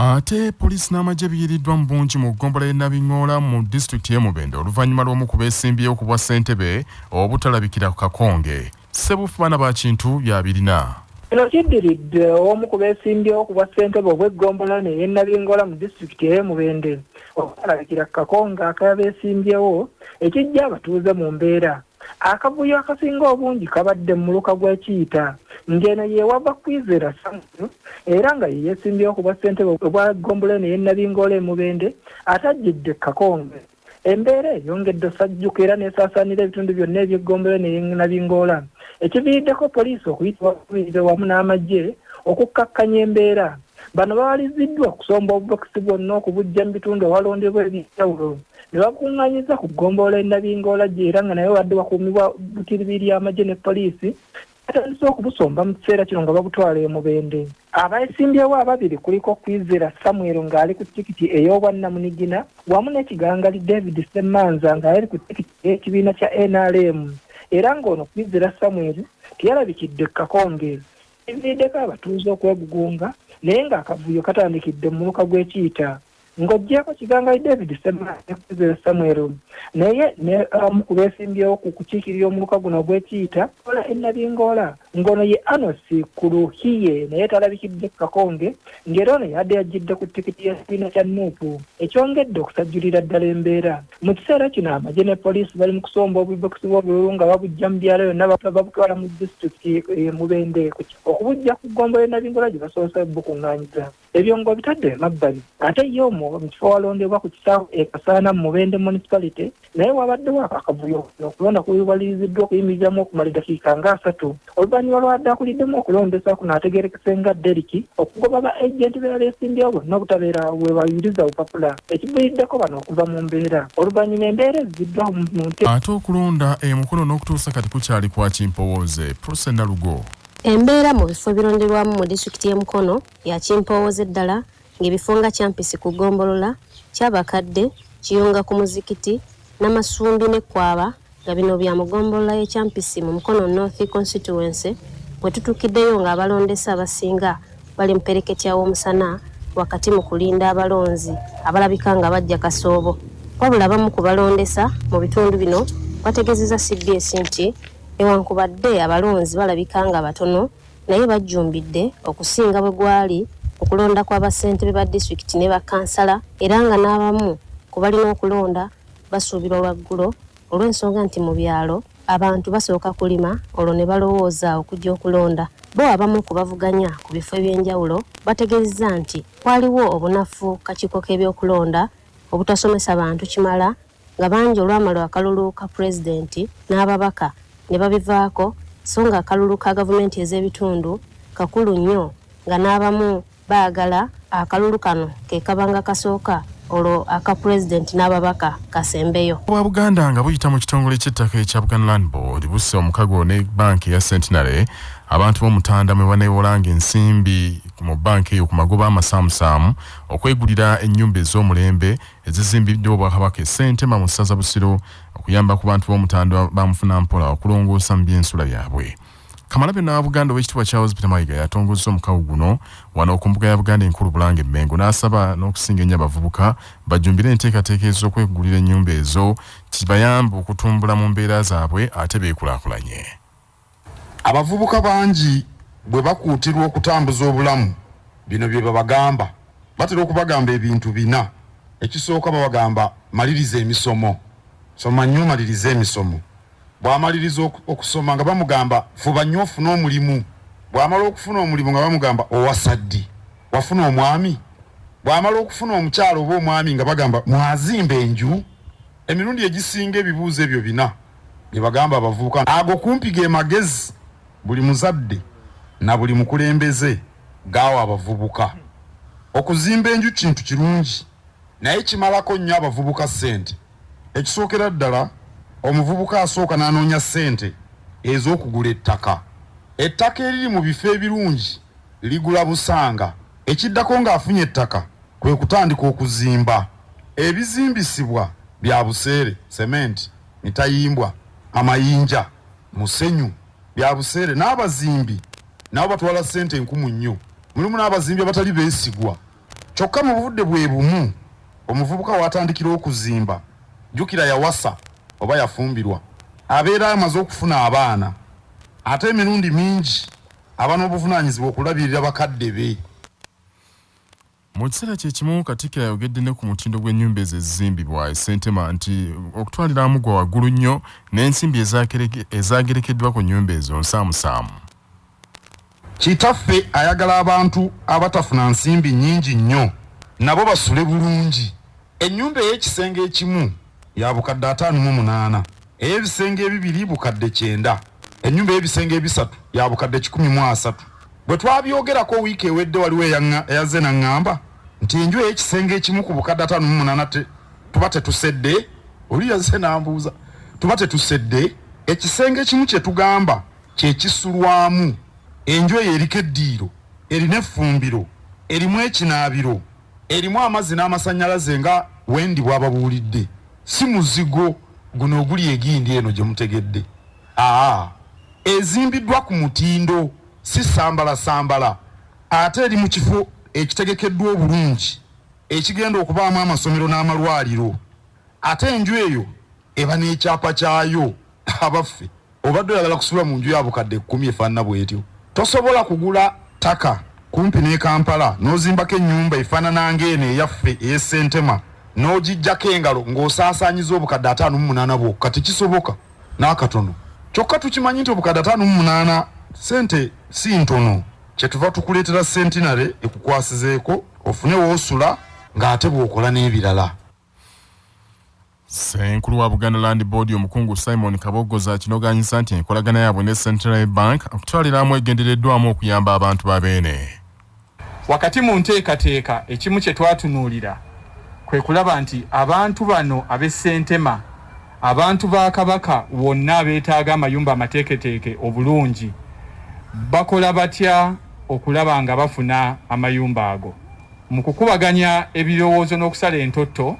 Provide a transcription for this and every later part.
Ate poliisi n'amagye biyiriddwa mu bungi mu ggombolola y'e Nabingoola mu disitulikiti y'e Mubende oluvannyuma lw'omu ku beesimbyewo ku bwa ssentebe obutalabikira ku kakonge. Ssebuufu baana ba Kintu y'abirina. Kino kiddiridde omu ku beesimbyewo ku bwa ssentebe obw'eggombolola eno ey'e Nabingoola mu disitulikiti ey'e Mubende obutalabikira ku kakonge ak'abeesimbyewo ekiggye abatuuze mu mbeera. Akavuyo akasinga obungi kabadde mu muluka gw'e Kiyita ng'eno y'ewava Kwizera Samuel era nga ye yeesimbyewo ku bwassentebe obwa ggombolola eno ey'e Nabingoola e Mubende atajjidde Kakonge. Embeera eyongedde osajjuka era n'esaasaanira ebitundu byonna eby'eggombolola eno ey'e Nabingoola ekiviiriddeko poliisi okuyitibwa bakubirize wamu n'amagye okukkakkanya embeera. Bano bawaliriziddwa okusomba obubokisi bwonna okubuggya mu bitundu awalonderwa eby'enjawulo ne babukungaanyiza ku ggombolola e Nabingoola gye era nga nayo wabadde wakuumibwa butiribiri amagye ne poliisi batandise okubusomba mu kiseera kino nga babutwala e Mubende. Abeesimbyewo ababiri kuliko Kwizera Samuel ng'ali ku tikiti ey'obwannamunigina wamu ne Kigangali David Ssemmanza ng'ali ku tikiti ey'ekibiina kya nrm era ng'ono Kwizera Samuel teyalabikidde Kakonge kiviiriddeko abatuuze okwegugunga naye ng'akavuyo katandikidde mu muluka gw'e Kiyita. Ng'oggyeeko Kigangali David Ssemanda ne Kwizera Samuel naye ne abamu ku beesimbyewo ku kukiikirira omuluka guno ogw'e Kiyita Ola e Nabingoola ng'ono ye Anos Kuruhiye naye talabikidde ku kakonge ng'era ono yabadde yajjidde ku tikiti y'ekibiina kya nup ekyongedde okusajjulira ddala embeera. Mu kiseera kino amagye ne poliisi bali mu kusomba obubokisi bw'obululu nga babuggya mu byalo yonna babutwala mu disitulikiti e Mubende okubuggya ku ggombolola e Nabingoola gye basoose obukungaanyiza. Ebyo ng'obitadde emabbali, ate ye omu mu kifo awalondebwa ku kisaawe e Kasaana mu Mubende Municipality naye wabaddewo akavuyo okulonda kuwaliriziddwa okuyimiriramu okumala eddakiika nga asatu oluvannyuma lw'abadde akuliddemu okulondesa kuno ategeerekese nga Derrick okugoba ba agenti be abeesimbyewo bonna obutabeera we bayuliza bupapula ekiviiriddeko bano okuva mu mbeera oluvannyuma embeera ezziddwa mu nte. Ate okulonda e Mukono n'okutuusa kati kukyali kwa kimpowooze. Prossy Nalugo. Embeera mu bifo ebironderwamu mu disitulikiti y'e Mukono ya kimpowooze ddala ng'ebifo nga Kyampisi ku ggombolola, Kyabakadde, Kiyunga ku muzikiti, Namasumbi ne Kwaba nga bino bya mu ggombolola y'e Kyampisi mu Mukono North Constituency we tutuukiddeyo ng'abalondesa abasinga bali mu ppereketya w'omusana wakati mu kulinda abalonzi abalabika nga bajja kasoobo. Wabula abamu ku balondesa mu bitundu bino bategeezezza cbs nti newankubadde abalonzi balabika nga batono naye bajjumbidde okusinga bwe gwali okulonda kwa bassentebe ba disitulikiti ne bakkansala era nga n'abamu ku balina okulonda basuubirwa lwaggulo olw'ensonga nti mu byalo abantu basooka kulima olwo ne balowooza okujja okulonda. Bo abamu ku bavuganya ku bifo eby'enjawulo bategeezezza nti waaliwo obunafu kakiiko k'ebyokulonda obutasomesa bantu kimala nga bangi olwamala akalulu ka Pulezidenti n'ababaka ne babivaako so nga akalulu ka gavumenti ez'ebitundu kakulu nnyo nga n'abamu baagala akalulu kano ke kabanga kasooka olwo aka Pulezidenti n'ababaka kasembeyo. Bwa Buganda nga buyita mu kitongole ky'ettaka ekya Buganda Land Board busse omukago ne bbanka eya Centenary abantu b'Omutanda mwe baneewolanga ensimbi mu bbanka eyo ku magoba amasaamusaamu okwegulira ennyumba ez'omulembe ezizimbiddwa Obwakabaka e Ssentema mu ssaza Busiro okuyamba ku bantu b'Omutanda bamufunampola okulongoosa mu by'ensula byabwe. Kamalabyonna wa Buganda Oweekitiibwa Charles Peter Mayiga y'atongozza omukago guno wano ku mbuga ya Buganda enkulu Bulange Mmengo n'asaba n'okusinga ennyo abavubuka bajjumbire enteekateeka ez'okwegulira ennyumba ezo kibayambe okutumbula mu mbeera zaabwe ate beekulaakulanye. Abavubuka bangi bwe bakuutirwa okutambuza obulamu bino bye babagamba. Batera okubagamba ebintu bina. Ekisooka babagamba maliriza emisomo, soma nnyo omalirize emisomo. Bw'amaliriza okusoma nga bamugamba fuba nnyo ofune omulimu. Bw'amala okufuna omulimu nga bamugamba owasa ddi, wafuna omwami? Bw'amala okufuna omukyala oba omwami nga bagamba mwazimba enju? Emirundi egisinga ebibuuzo ebyo bina bye bagamba abavubuka. Ago kumpi ge magezi buli muzadde na buli mukulembeze g'awa abavubuka. Okuzimba enju kintu kirungi naye kimalako nnyo abavubuka ssente. Ekisookera ddala omuvubuka asooka n'anoonya ssente ez'okugula ettaka. Ettaka eriri mu bifo ebirungi ligula busanga. Ekiddako ng'afunye ettaka kwe kutandika okuzimba. Ebizimbisibwa bya buseere, sementi, mitayimbwa, amayinja, musenyu, bya buseere n'abazimbi nabo batwala ssente nkumu nnyo. Mulimu n'abazimbi abatali beesigwa. Kyokka mu budde bwe bumu omuvubuka w'atandikira okuzimba, jjukira yawasa oba yafumbirwa, abeera amaze okufuna abaana ate emirundi mingi aba n'obuvunaanyizibwa okulabirira bakadde be. Mu kiseera kye kimu Katikkiro ayogedde ne ku mutindo gw'ennyumba ezo ezizimbibwa e Ssentema nti okutwalira awamu gwa waggulu nnyo n'ensimbi ezaagerekeddwa ku nnyumba ezo nsaamusaamu. Kitaffe ayagala abantu abatafuna nsimbi nnyingi nnyo nabo basule bulungi. Ennyumba ey'ekisenge ekimu ya bukadde 58, ey'ebisenge ebibiri bukadde 90, ennyumba ey'ebisenge ebisatu ya bukadde 130. Bwe twabyogerako wiiki ewedde waliwo eyazze n'aŋŋamba nti enju ey'ekisenge ekimu ku bukadde 58 tuba tetusedde. Oli yazze n'ambuuza tuba tetusedde. Ekisenge ekimu kye tugamba kye kisulwamu. Enju eyo eriko eddiiro, erina effumbiro, erimu ekinaabiro, erimu amazzi n'amasannyalaze nga Wendi bw'ababuulidde. Si muzigo guno oguli egindi eno gye mutegedde. Aa, ezimbiddwa ku mutindo, si sambalasambala ate eri mu kifo ekitegekeddwa obulungi ekigenda okubaamu amasomero n'amalwaliro. Ate enju eyo eba n'ekyapa kyayo. Abaffe, obadde oyagala kusula mu nju ya bukadde 10 efaanana bw'etyo? Tosobola kugula ttaka kumpi n'e Kampala n'ozimbako ennyumba efaanana ng'eno eyaffe ey'e Ssentema n'ogiggyako engalo ng'osaasaanyiza obukadde 58 bwokka. Tekisoboka n'akatono. Kyokka tukimanyi nti obukadde 58 ssente si ntono. Kye tuva tukuleetera Centenary ekukwasizeeko ofune w'osula ng'ate bw'okola n'ebirala. Ssenkulu wa Buganda Land Board omukungu Simon Kaboggoza akinogaanyisa nti enkolagana yaabwe ne Centenary Bank okutwalira awamu egendereddwamu okuyamba abantu ba Beene. Wakati mu nteekateeka ekimu kye twatunuulira kwe kulaba nti abantu bano ab'e Ssentema, abantu ba Kabaka wonna abeetaaga amayumba amateeketeeke obulungi bakola batya okulaba nga bafuna amayumba ago. Mu kukubaganya ebirowoozo n'okusala entotto,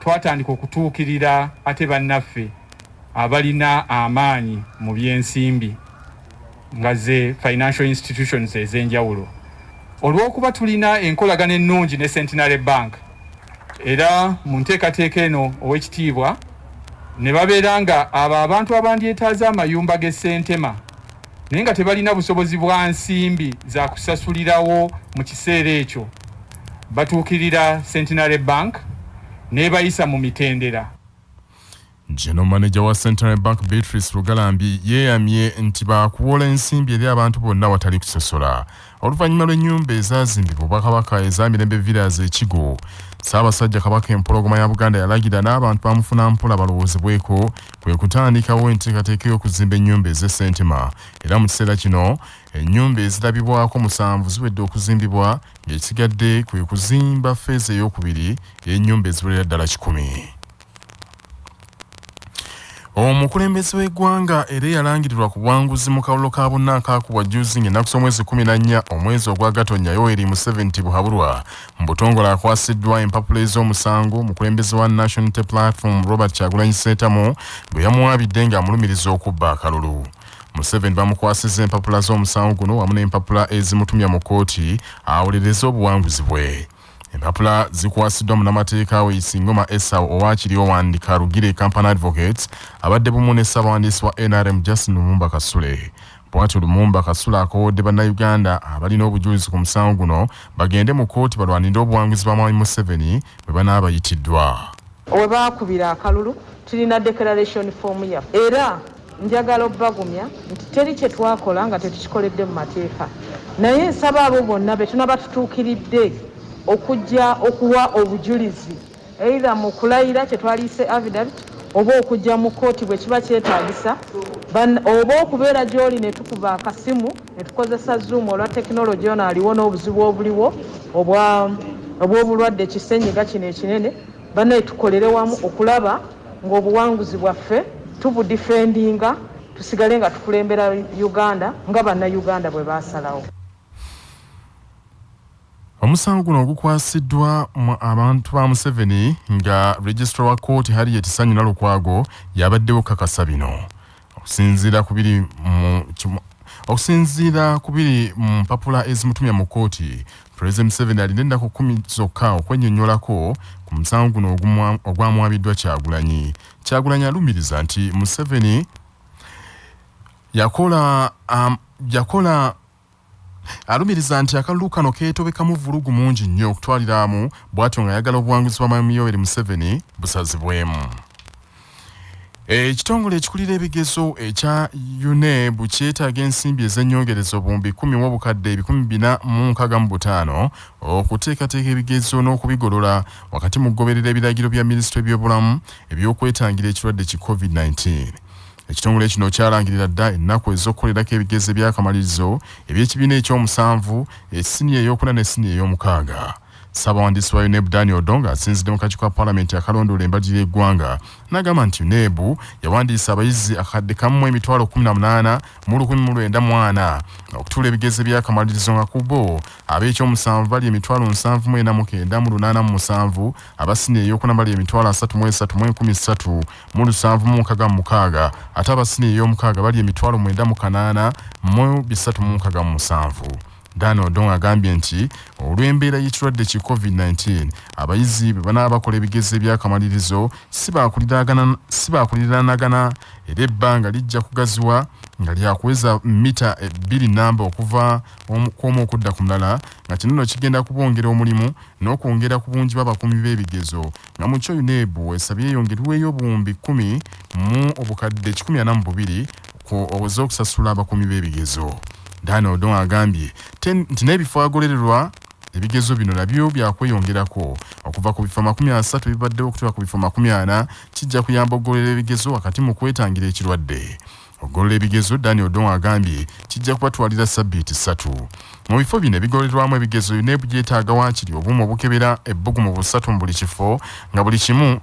twatandika okutuukirira ate bannaffe abalina amaanyi mu by'ensimbi nga ze financial institutions ez'enjawulo. Olw'okuba tulina enkolagana ennungi ne Centenary Bank era mu nteekateeka eno Oweekitiibwa ne babeera nga abo abantu abandyetaaze amayumba g'e Ssentema naye nga tebalina busobozi bwa nsimbi za kusasulirawo mu kiseera ekyo batuukirira Centenary Bank n'ebayisa mu mitendera. General Manager wa Centenary Bank Beatrice Lugalambi yeeyamye nti baakuwola ensimbi eri abantu bonna watali kusosola. Oluvannyuma lw'ennyumba ezaazimbibwa Obwakabaka eza Mirembe Villas e Kigo, Ssaabasajja Kabaka Empologoma ya Buganda yalagira n'abantu bamufuna mpola balowoozebweko kwe kutandikawo enteekateeka ey'okuzimba ennyumba ez'e Ssentema era mu kiseera kino ennyumba ezirabibwako 7 ziwedde okuzimbibwa ng'ekisigadde kwe kuzimba ffeezi ey'okubiri ey'ennyumba eziwerera ddala 100. Omukulembeze w'eggwanga era eyalangirirwa ku buwanguzi mu kalulu ka bonna akaakubwa jjuuzi ng'ennaku z'omwezi 14 omwezi ogwa Gatonnya Yoweri Museveni Tibuhaburwa mu butongole akwasiddwa empapula ez'omusango omukulembeze wa National Unity Platform Robert Kyagulanyi Ssentamu gwe yamuwaabidde ng'amulumiriza okubba akalulu. Museveni bamukwasizza empapula z'omusango guno wamu n'empapula ezimutumya mu kkooti awolereze obuwanguzi bwe. Empapula zikwasiddwa munnamateeka we Isingoma Esau owa Kiryowa Karugire Company Advocates abadde bumu ne ssabawandiisi wa NRM Justin Lumumba Kasule. Bw'atyo Lumumba Kasule akoowodde Bannayuganda abalina obujulizi ku musango guno bagende mu kkooti balwanirire obuwanguzi bwa Mwami Museveni bwe banaabayitiddwa. We baakubira akalulu tulina declaration form yaffe era njagala obbagumya nti teri kye twakola nga tetukikoledde mu mateeka naye nsaba abo bonna be tunaba tutuukiridde okujja okuwa obujulizi either mu kulayira kye twaliyise affidavit oba okujja mu kkooti bwe kiba kyetaagisa oba okubeera gy'oli ne tukuba akasimu ne tukozesa Zoom olwa tekinologi ono aliwo n'obuzibu obuliwo obw'obulwadde kisenyiga kino ekinene bannaye tukolere wamu okulaba ng'obuwanguzi bwaffe tubudifendinga tusigale nga tukulembera Uganda nga bannayuganda bwe baasalawo. Omusango guno ogukwasiddwa abantu ba Museveni nga Registrar wa kkooti Harriet Sanyu Nalukwago y'abaddewo okukakasa bino. Okusinziira ku biri mu Okusinziira ku biri mu mpapula ezimutumya mu kkooti, Pulezidenti Museveni alina ennaku 10 zokka okwennyonnyolako ku musango guno ogwamwabiddwa Kyagulanyi. Kyagulanyi alumiriza nti Museveni yakola alumiriza nti akalulu kano keetobekamu vvulugu mungi nnyo okutwaliramu, bw'atyo ng'ayagala obuwanguzi bwa Mwami Yoweri Museveni busazibwemu. Ekitongole ekikulira ebigezo ekya UNEB kyetaaga ensimbi ez'ennyongereza obuwumbi 10,465 okuteekateeka ebigezo n'okubigolola wakati mu kugoberera ebiragiro bya minisitule by'obulamu eby'okwetangira ekirwadde ki COVID-19. Ekitongole kino kyalangirira dda ennaku ez'okukolerako ebigezo eby'akamalirizo eby'ekibiina ekyomusanvu, essiniya ey'okuna n'essiniya ey'omukaaga. Ssabawandiisi wa UNEB Daniel Odongo asinzidde mu kakiiko ka Palamenti akalondoola embalirira y'eggwanga n'agamba nti UNEB yawandiisa abayizi akakadde kamu 18,904 okutuula ebigezo eby'akamalirizo nga ku bo ab'ekyomusanvu bali 74,987, abasiniya ey'okuna bali 33,376, ate abasiniya ey'omukaaga bali 908,367. Dan Odongo agambye nti olw'embeera y'ekirwadde ki COVID-19 abayizi bwe banaaba bakola ebigezo eby'akamalirizo si baakuliraanagana era ebbanga lijja kugaziwa nga lyakuweza mita 2 okuva kw'omu okudda ku mulala, nga kino nno kigenda kubongera omulimu n'okwongera ku bungi bw'abakuumi b'ebigezo, nga mu kyo UNEB esabye eyongerweyo obuwumbi 10 mu obukadde 142 ez'okusasula abakuumi b'ebigezo. Dan Odongo agambye nti n'ebifo agolererwa ebigezo bino nabyo byakweyongerako okuva ku bifo 30 ebibaddewo okutuuka ku bifo 40, kijja kuyamba okugolera ebigezo wakati mu kwetangira ekirwadde. Okugolola ebigezo, Daniel Odongo agambye, kijja kubatwalira sabbiiti 3. Mu bifo bino ebigolerwamu ebigezo UNEB gyetaaga waakiri obuuma obukebera ebbugumu 3 mu buli kifo, nga buli kimu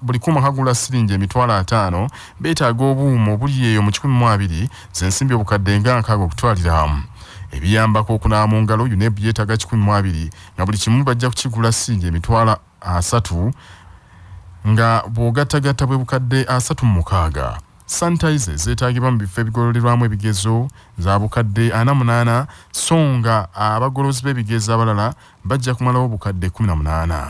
buli kuuma kagula siringi 50,000. Beetaaga obuuma obuli eyo mu 120 z'ensimbi obukadde nga 60 okutwalira awamu. Ebiyambako okunaaba mu ngalo UNEB yeetaaga 120, nga buli kimu bajja kukigula siringi 30,000, nga bw'ogattagatta bwe bukadde 36. Sanitizer zeetaagibwa mu bifo ebigololerwamu ebigezo za bukadde 48, so nga abagolozi b'ebigezo abalala bajja kumalawo obukadde 18.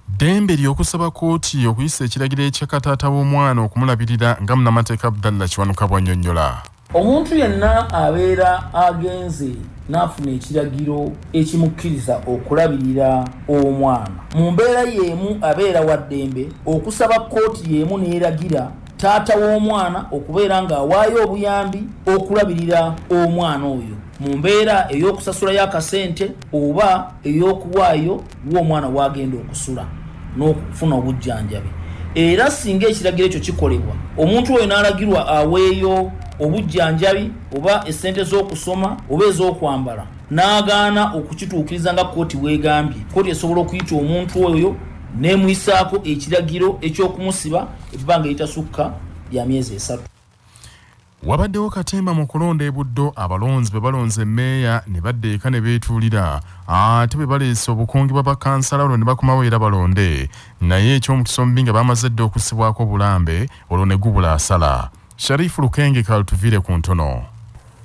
Ddembe ly'okusaba kkooti okuyisa ekiragiro ekikaka taata w'omwana okumulabirira, nga munnamateeka Abdallah Kiwanuka bw'annyonnyola. Omuntu yenna abeera agenze n'afuna ekiragiro ekimukkiriza okulabirira omwana, mu mbeera y'emu abeera wa ddembe okusaba kkooti y'emu n'eragira taata w'omwana okubeera ng'awaayo obuyambi okulabirira omwana oyo mu mbeera ey'okusasulayo akasente oba ey'okuwaayo w'omwana w'agenda okusula n'okufuna obujjanjabi. Era singa ekiragiro ekyo kikolebwa, omuntu oyo n'alagirwa aweeyo obujjanjabi oba essente z'okusoma oba ez'okwambala n'agaana okukituukiriza nga kkooti bw'egambye, kkooti esobola okuyita omuntu oyo n'emuyisaako ekiragiro eky'okumusiba ebbanga eritasukka lya myezi 3. Wabaddewo katemba mu kulonda e Buddo, abalonzi bwe balonze mmeeya ne badda eka ne beetuulira, ate bwe baleese obukonge bwa bakansala olwo ne bakomawo era balonde, naye eky'omukisa omubi nga bamaze dda okussibwako obulambe olwo ne gubula asala. Sharifu Lukenge kalutuvire ku ntono.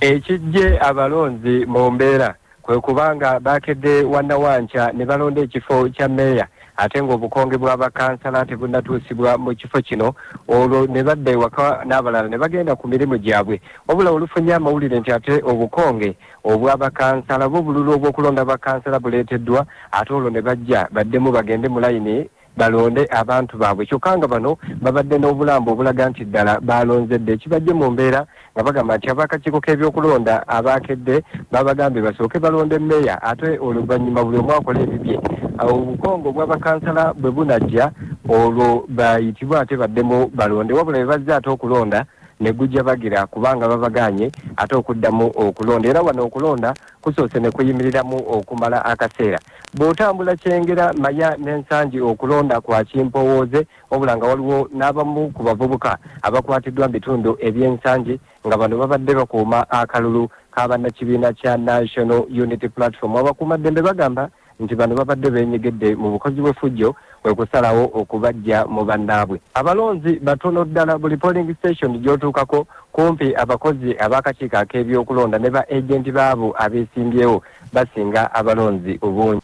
Ekijje abalonzi mu mbeera kwe kubanga baakedde wannawankya ne balonda ekifo kya mmeeya ate ng'obukonge bwa bakansala tebunnatuusibwa mu kifo kino, olwo ne badda ewaka n'abalala ne bagenda ku mirimu gyabwe. Wabula olufunye amawulire nti ate obukonge obwa bakansala oba obululu obw'okulonda bakansala buleeteddwa, ate olwo ne bajja baddemu bagende mu layini balonde abantu baabwe, kyokka nga bano babadde n'obulambo obulaga nti ddala balonzedde. Ekibajje mu mbeera nga bagamba nti ab'akakiiko k'ebyokulonda abaakedde babagambye basooke balonde mmeeya ate oluvannyuma buli omu akole ebibye. Obukongo bw'abakansala bwe bunajja olwo bayitibwe ate baddemu balonde, wabula bwe bazze ate okulonda ne gujja bagira kubanga babagaanye ate okuddamu okulonda. Era wano okulonda kusoose ne kuyimiriramu okumala akaseera. Bw'otambula Kyengera, Maya n'Ensangi okulonda kwa kimpowooze, wabula nga waliwo n'abamu ku bavubuka abakwatiddwa mu bitundu eby'Ensangi nga bano babadde bakuuma akalulu ka bannakibiina kya National Unity Platform. Abakuumaddembe bagamba nti bano babadde beenyigidde mu bukozi bw'effujjo kwe kusalawo okubajja mu bannaabwe. Abalonzi batono ddala, buli polling station gy'otuukako Kumpi abakozi ab'akakiiko ak'ebyokulonda ne ba agenti baabo abeesimbyewo basinga abalonzi obungi.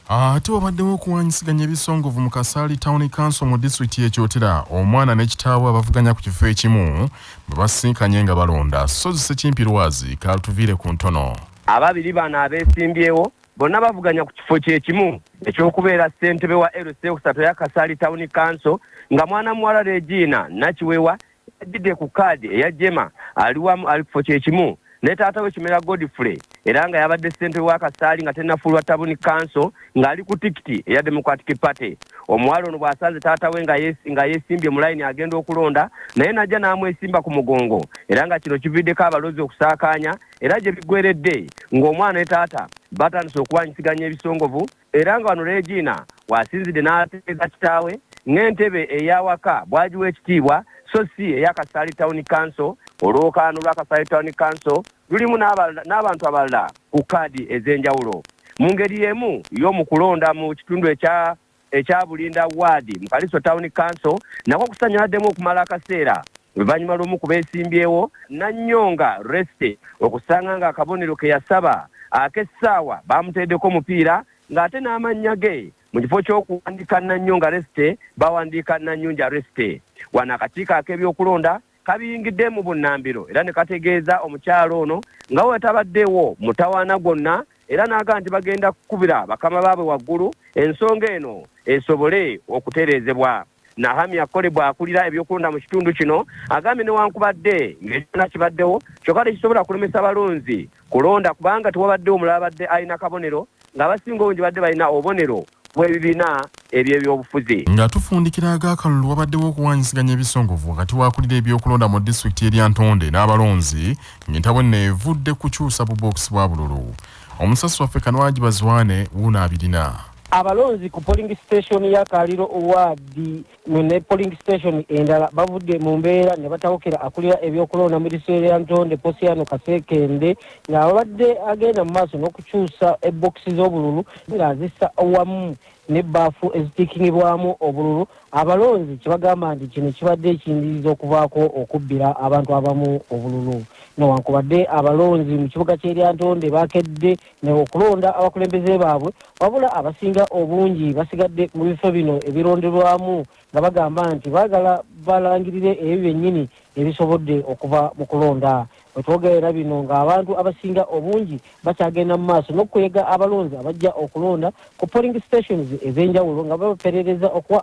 Ate wabaddewo okuwanyisiganya ebisongovu mu Kasaali Town Council mu disitulikiti y'e Kyotera, omwana ne kitaawe abavuganya ku kifo ekimu bwe basisinkanye nga balonda. Ssozi Ssekimpi Lwazi k'atuviire ku ntono. Ababiri bano abeesimbyewo bonna bavuganya ku kifo kye kimu eky'okubeera ssentebe wa LC okusatu eya Kasaali Town Council, nga mwana muwala Regina Nakiwewa yajjidde ku kaadi eya Jema ali wamu ali ku kifo kye kimu ne taata we Kimera Godfrey, era nga yabadde ssentebe wa Kasaali nga tennafuulwa Town Council, ng'ali ku tikiti eya Democratic Party. Omuwala ono bw'asanze taata we nga yeesimbye mu layini agenda okulonda, naye n'ajja n'amwesimba ku mugongo, era nga kino kividdeko abalozi okusaakaanya, era gye biggweredde ng'omwana ne taata batandise okuwanyisiganya ebisongovu, era nga wano Regina w'asinzidde n'ategeeza kitaawe ng'entebe ey'awaka bw'agiwa ekitiibwa so si eya Kasaali Town Council. Olwokaano lwa Kasaali Town Council lulimu n'abantu abalala ku kaadi ez'enjawulo. Mu ngeri y'emu y'omu kulonda mu kitundu ekya Bulinda Ward mu Kaliso Town Council nako kusanyaladdemu okumala akaseera oluvannyuma lw'omu ku beesimbyewo Nannyonga Reste okusanga nga akabonero ke yasaba ak'essaawa baamuteeddeko omupiira, ng'ate n'amannya ge mu kifo ky'okuwandiika Nannyonga Reste bawandiika Nannyunja Reste. Wano akakiiko ak'ebyokulonda kabiyingidde mu bunnambiro era ne kategeeza omukyalo ono nga we tabaddewo mutawaana gwonna, era n'agamba nti bagenda kukubira bakama baabwe waggulu ensonga eno esobole okutereezebwa. Nahamya Kolebwa akulira ebyokulonda mu kitundu kino agambye newankubadde ng'ekyona kibaddewo kyokka tekisobola kulemesa balonzi kulonda kubanga tewabaddewo omulala abadde alina kabonero, ng'abasinga obungi badde balina obubonero bw'ebibiina eby'ebyobufuzi. Nga tufundikira ag'akalulu, wabaddewo okuwanyisiganya ebisongovu wakati w'akulira ebyokulonda mu disitulikiti y'e Lyantonde n'abalonzi, ng'entabwe nno evudde kukyusa bubookisi bwa bululu. Omusasi waffe Kanwagi Bazwane wuuno abirina. Abalonzi ku polling station ya Kaliro Ward ne polling station endala bavudde mu mbeera ne batawukira akulira ebyokulonda mu disitulikiti ya Ntonde Posiano Kasekende, ng'abadde agenda mu maaso n'okukyusa ebokisi z'obululu ng'azissa wamu n'ebbaafu ezitiikingibwamu obululu. Abalonzi kye bagamba nti kino kibadde ekiyindiriza okuvaako okubbira abantu abamu obululu. Newankubadde abalonzi mu kibuga ky'e Lyantonde bakedde ne okulonda abakulembeze baabwe, wabula abasinga obungi basigadde mu bifo bino ebironderwamu nga bagamba nti baagala balangirire ebyo byennyini ebisobodde okuva mu kulonda. Wetwogerera bino ng'abantu abasinga obungi bakyagenda mu maaso n'okuyega abalonzi abajja okulonda ku polling stations ez'enjawulo nga babaperereza okuwa.